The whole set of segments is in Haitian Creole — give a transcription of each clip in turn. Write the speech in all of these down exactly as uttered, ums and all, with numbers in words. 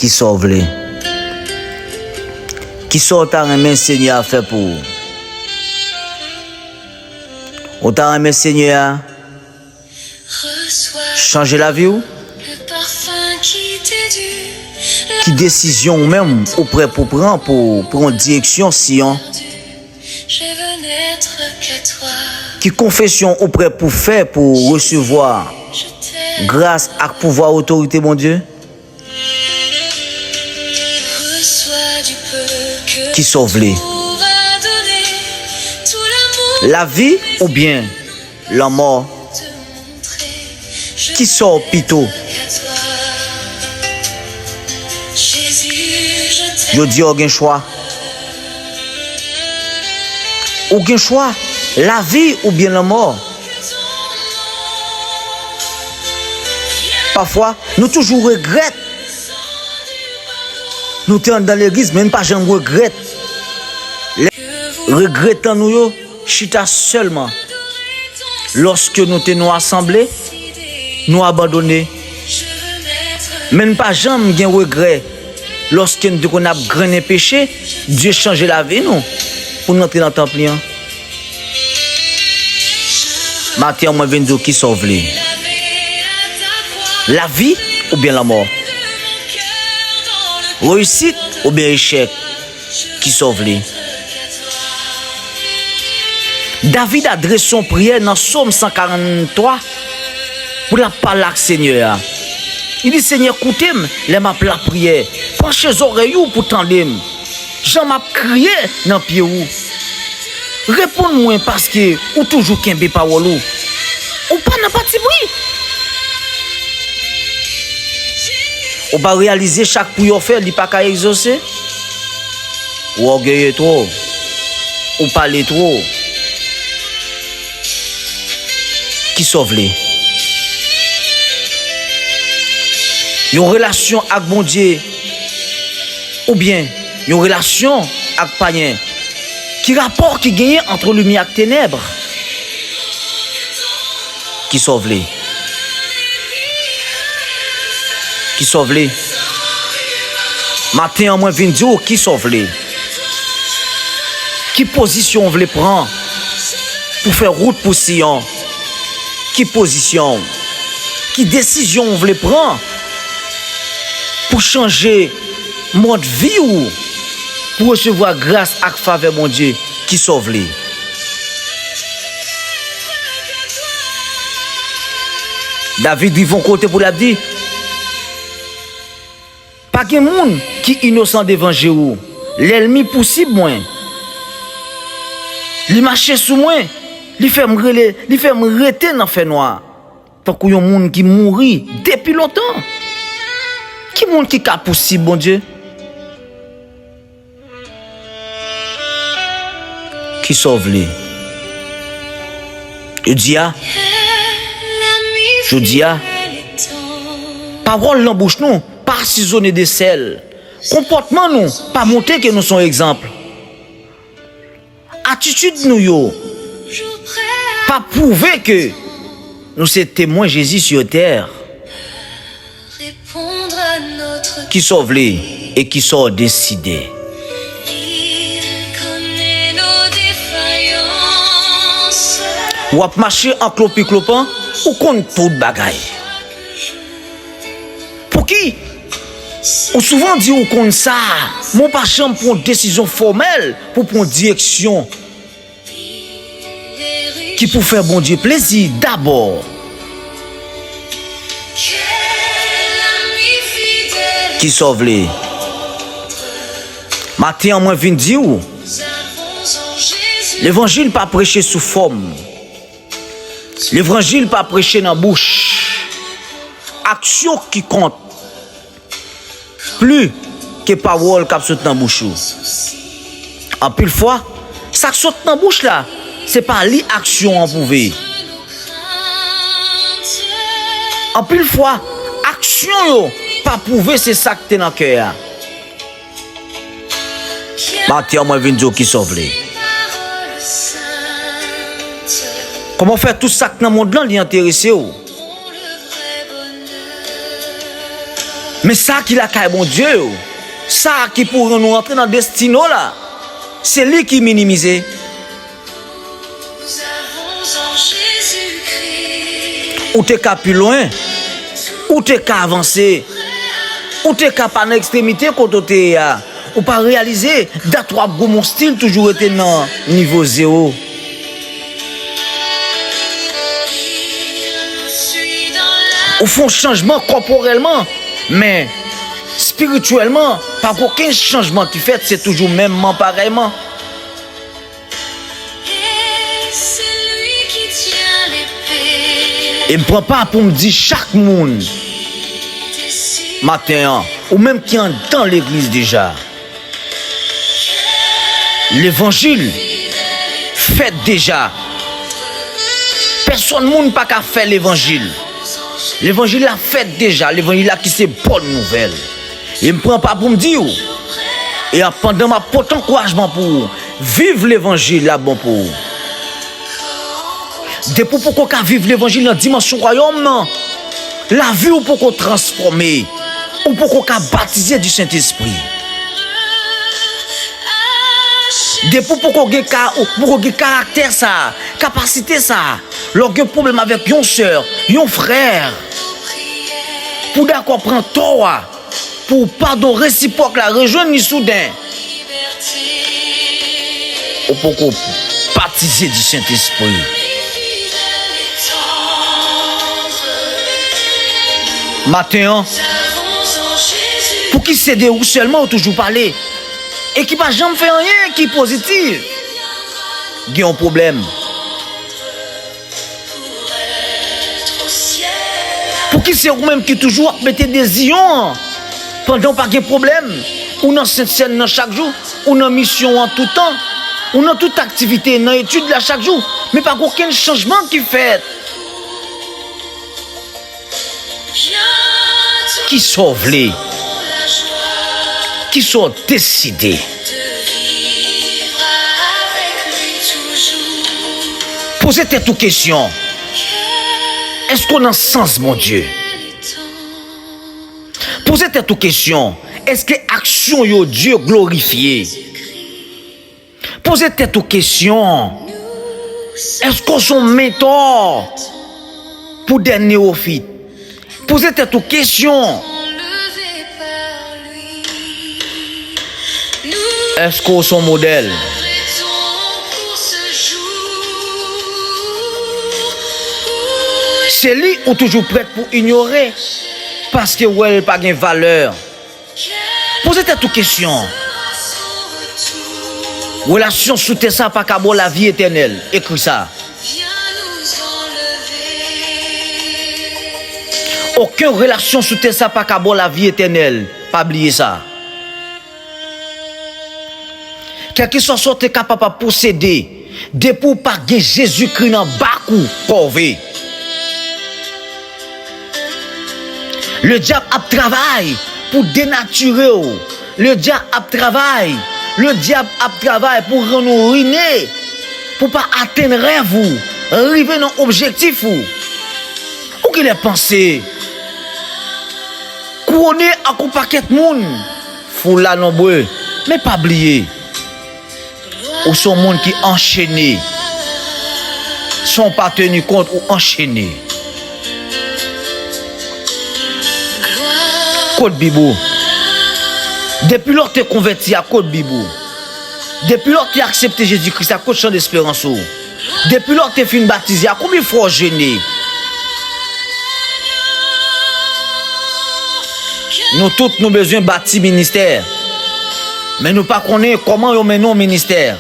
Kisa w vle? Kisa w ta renmen Senyè a fè pou ou? Ou ta renmen Senyè a chanje lavi w? Ki desizyon ou menm ou prè pou pran pou pran direksyon Siyon? Ki konfesyon ou prè pou fè pou resevwa gras ak pouvwa otorite Bondye? Kisa w vle? Lavi oubyen lanmò? Kisa w pito? Jodi a w gen chwa. Ou gen chwa, lavi oubyen lanmò. Pafwa, nou toujou regrèt. Nou te anndan legliz, men n pa janm regrèt. Lè regrèt an nou yo chita sèlman lòske nou te nan asanble, nou abandone. Men n pa janm gen regrè lòske n te konn ap grennen peche, Dye chanje lavi nou pou n antre nan tanp li an. Maten an, mwen vin di w kisa w vle. Lavi oubyen lanmò? Reyisit oubyen echèk? Kisa w vle? David adrese yon priyè nan Sòm san karanntwa pou l ap pale ak Senyè a. Li di, Senyè, koute m lè m ap lapriyè. Panche zòrèy ou pou tande m. Jan m ap kriye nan pye ou. Reponn mwen, paske ou toujou kenbe pawòl ou. Ou pa nan patipri. Ou pa reyalize chak priyè w fè, li pa ka egzose? Ou ògeye twò. Ou pale twò. Kisa w vle? Yon relasyon ak Bondye oubyen yon relasyon ak payen? Ki rapò ki genyen ant limyè ak tenèb? Kisa w vle? Kisa w vle? Maten an, mwen vin di w kisa w vle. Ki pozisyon w vle pran pou fè wout pou Siyon? Ki pozisyon w? Ki desizyon w vle pran pou chanje mòd vi w, pou resevwa gras ak favè Bondye? Kisa w vle? David rive yon kote pou l ap di, pa gen moun ki inosan devan je ou. Lènmi pousib mwen. Li mache sou mwen. Li fè m rele, li fè m rete nan fènwa. Tankou yon moun ki mouri depi lontan. Ki moun ki ka pousib Bondye? Kisa w vle? Jodi a, jodi a, pawòl nan bouch nou pa asizone de sèl. Konpòtman nou pa montre ke nou se yon egzanp. Atitid nou yo pa pwouve ke nou se temwen Jezi sou tè. Kisa w vle e kisa w deside? W ap mache an klopi klopan, ou konn tout bagay. Pouki ou souvan di ou konn sa, men w pa janm pran yon desizyon fòmèl pou pran yon direksyon ki pou fè Bondye plezi dabò? Kisa w vle? Maten an, mwen vin di w, levanjil pa preche sou fòm. Levanjil pa preche nan bouch. Aksyon ki kont pli ke pawòl k ap sot nan bouch ou. Anpil fwa, sa k sot nan bouch la, se pa li aksyon an pwouve. Anpil fwa, aksyon yo pa pwouve se sa k te nan kè a. Maten an, mwen vin di w kisa w vle. Kòman w fè tout sa k nan mond lan li enterese w? Men sa ki lakay Bondye yo, sa ki pou rann ou antre nan destine w la, se li ki minimize. Ou te ka pi lwen, ou te ka avanse, ou te ka pa nan ekstremite kote w te ye a. Ou pa reyalize dat w ap goumen, w still toujou rete nan nivo zewo. Ou fè yon chanjman kòporèlman, men espirityèlman, pa gen okenn chanjman ki fèt, se toujou menmman parèyman. E m pran pa pou m di chak moun maten an, ou menm ki anndan legliz deja, levanjil fèt deja. Pèsòn moun pa ka fè levanjil. Levanjil la fèt deja, levanjil la ki se bòn nouvèl. E m pran pa pou m di w, e ap pandan m ap pote ankourajman pou ou, viv levanjil la bon pou ou. Depi w poko ka viv levanjil nan dimansyon wayòm nan, lavi w poko transfòme, ou poko ka batize di Sentespri. Depi w poko gen ka, ou poko gen karaktè sa, kapasite sa, lè w gen pwoblèm avèk yon sè, yon frè, pou w dakò pran tò a, pou padon resipwòk la rejwenn li souden. Ou poko batize di Sentespri. Maten an, pouki se de ou sèlman ou toujou pale, e ki pa janm fè anyen ki pozitif? Gen yon pwoblèm. Pouki se ou menm ki toujou ap mete deziyon an pandan w pa gen pwoblèm? Ou nan sentsèn nan chak jou, ou nan misyon an toutan, ou nan tout aktivite, nan etid la chak jou, men pa gen okenn chanjman ki fèt. Kisa w vle? Kisa w deside? Poze tèt ou kesyon. Èske w nan sans Bondye? Poze tèt ou kesyon. Èske aksyon yo Dye glorifye? Poze tèt ou kesyon. Èske w se yon mentò pou dè newofit? Poze tèt ou kesyon. Èske w se yon modèl? Se li ou toujou prèt pou inyore paske w wè l pa gen valè. Poze tèt ou kesyon. Relasyon sou tè sa pa ka ba w lavi etènèl. Ekri sa. Okenn relasyon sou tè sa pa ka ba w lavi etènèl. Pa bliye sa. Kèlkeswa sa w te kapab ap posede, depi w pa gen Jezikri nan bak ou, kòve. Ledyab ap travay pou denatire w. Ledyab ap travay. Ledyab ap travay pou rann ou rine, pou pa atenn rèv ou, rive nan objektif ou. Ou genlè panse kouwone ak yon pakèt moun, foul la nonbre, men pa bliye. Ou se yon moun ki anchene. San w pa teni kont, ou anchene. Kot Bib ou? Depi lè w te konvèti a, kot Bib ou? Depi lè w te aksepte Jezi Kris a, kot chan desperans ou? Depi lè w te fin batize a, konbyen fwa w jene? Nou tout nou bezwen bati ministè, men nou pa konnen kòman yo mennen yon ministè.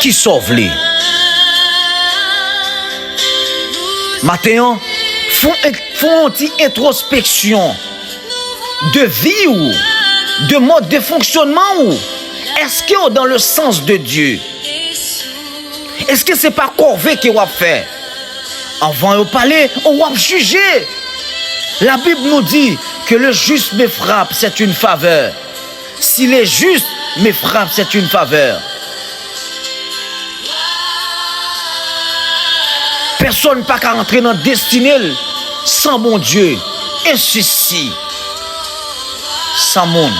Kisa w vle? Maten an, fè yon, fè yon ti entwospeksyon de vi w, de mòd de fonksyònman w. Èske w dans le sens de Dieu? Èske se pa kòve ke w ap fè? Anvan yo pale, w ap jije. La Bible nous dit que le juste me frappe, c'est une faveur. Si le juste me frappe, c'est une faveur. Pèsonn pa ka antre nan destine l san Bondye. E sisi, san moun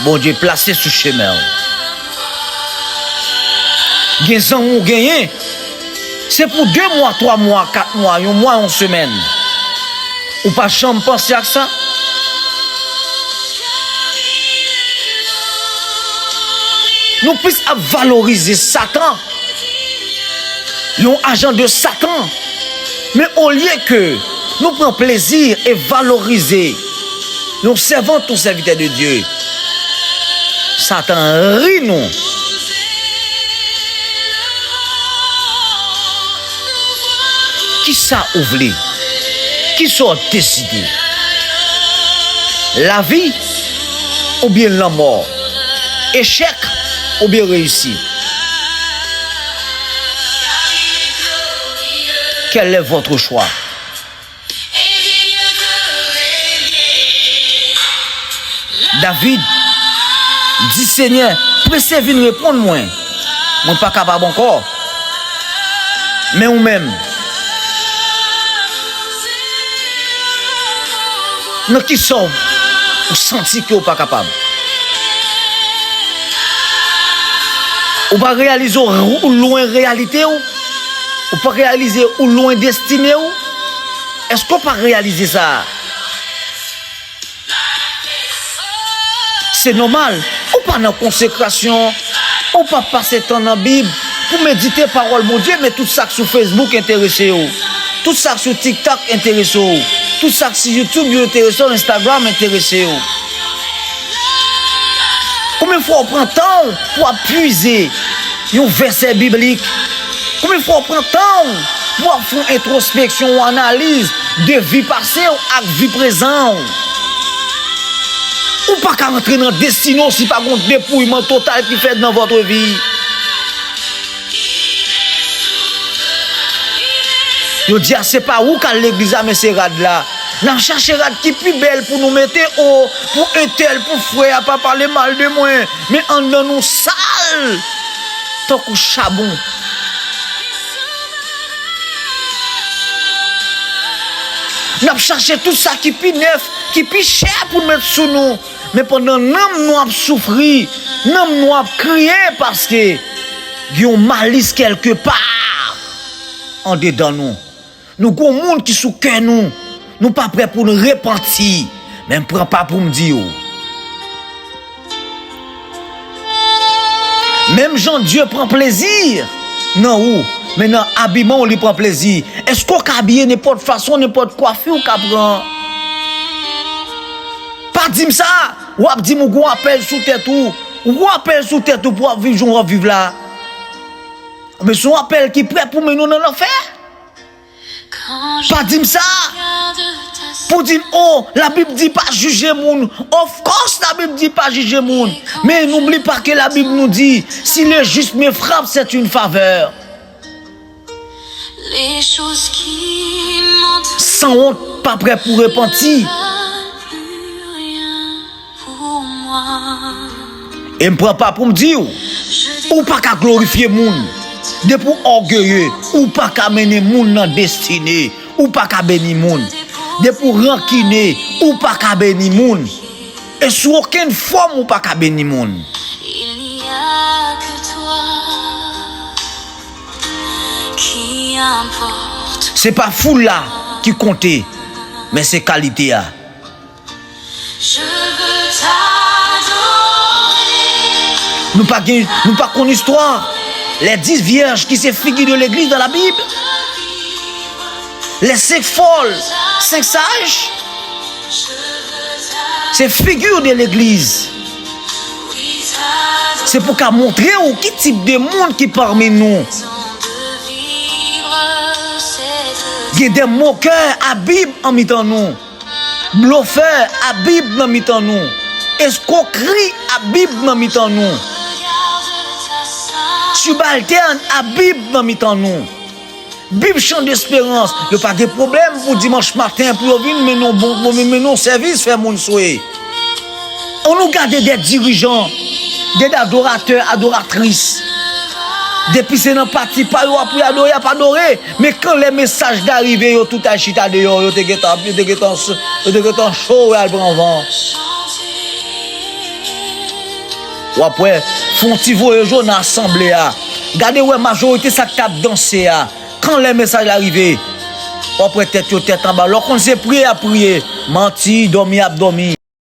Bondye plase sou chemen w. Gen zanmi w genyen, se pou de mwa, twa mwa, kat mwa, yon mwa, yon semèn. Ou pa janm panse ak sa? Nou plis ap valorize Satan, yon ajan de Satan. Men olye ke nou pran plezi e valorize yon sèvant, yon sèvitè de Dye, Satan ri nou. Kisa ou vle? Kisa w deside? Lavi oubyen lanmò? Echèk oubyen reyisi? Quel est votre choix? David di, Senyè, prese vin reponn mwen. Mwen pa kapab ankò. Men ou menm, nan kisa w, ou santi ke w pa kapab? Ou pa reyalize w, ou lwen reyalite w? Ou pa reyalize ou lwen destine w? Èske w pa reyalize sa? Se nòmal. Ou pa nan konsekrasyon. Ou pa pase tan nan Bib pou medite pawòl Bondye, men tout sa k sou Facebook enterese w. Tout sa k sou TikTok enterese w. Tout sa k sou YouTube yo enterese w, Instagram enterese w. Konbyen fwa w pran tan w pou w ap pwize yon vèsè biblik? Konbyen fwa w pran tan w pou w ap fè yon entwospeksyon, yon analiz de vi pase w ak vi prezan w? Ou pa ka antre nan destine w si pa gen yon depouyman total ki fèt nan votre vie. Yo di a se pa ou k al legliz la, men se rad la. N ap chache rad ki pi bèl pou nou mete, o, pou entèl, pou frè a pa pale mal de mwen. Men anndan nou sal tankou chabon. N ap chache tout sa ki pi nèf, ki pi chè pou n met sou nou. Men pandan nanm nou ap soufri, nanm nou ap kriye paske gen yon malis kèlkepa andedan nou. Nou gon moun ki sou kè nou. Nou pa prè pou n repanti. Men m pran pa pou m di w. Menm jan Dye pran plezi nan ou, men nan abiman w li pran plezi. Èske w ka abiye nenpòt fason, nenpòt kwafi w ka pran? Pa di m sa! W ap di m ou gon apèl sou tèt ou. Ou gon apèl sou tèt ou pou w ap viv jan w ap viv la. Men se yon apèl ki prè pou mennen w nan lanfè. Pa di m sa pou di m, o, Labib di pa jije moun. Of course, Labib di pa jije moun. Men n'oublie pas que Labib nou di, si le juste me frappe, c'est une faveur. Sanwont pa prè pou repanti. E m pran pa pou m di w, ou pa ka glorifye moun. Depi w ògeye, ou pa ka mennen moun nan destine. Ou pa ka beni moun. Depi w rankine, ou pa ka beni moun. E sou okenn fòm ou pa ka beni moun. Se pa foul la ki konte, men se kalite a. Nou pa gen, nou pa konn istwa les dix vierges ki se figi de legliz dans la Bible. Les cinq folles, cinq sages, se figi de legliz. Se pou ka montre w ki tip de moun ki pami nou. Gen de mokè a Bib an mitan nou. Blofè a Bib nan mitan nou. Eskwokri a Bib nan mitan nou. Sibaltèn a Bib nan mitan nou. Bib Chan Desperans, yo pa gen pwoblèm pou dimanch maten pou yo vin mennen yon bon, bon, mennen yon sèvis, fè moun swe. Ann nou gade de dirijan, de adoratè, adoratris. Depi se nan pati pa yo w ap adore, y ap adore. Men kan lè mesaj la rive, yo tout al chita deyò, yo te gentan, yo te gentan, yo te gentan cho, yo al pran van. W ap wè, fè yon ti voye jo nan asanble a. Gade wè majorite sa k t ap danse a. Kan lè mesaj la rive, w ap wè tèt yo tèt anba. Lè w konn se priye y ap priye, manti, dòmi y ap dòmi.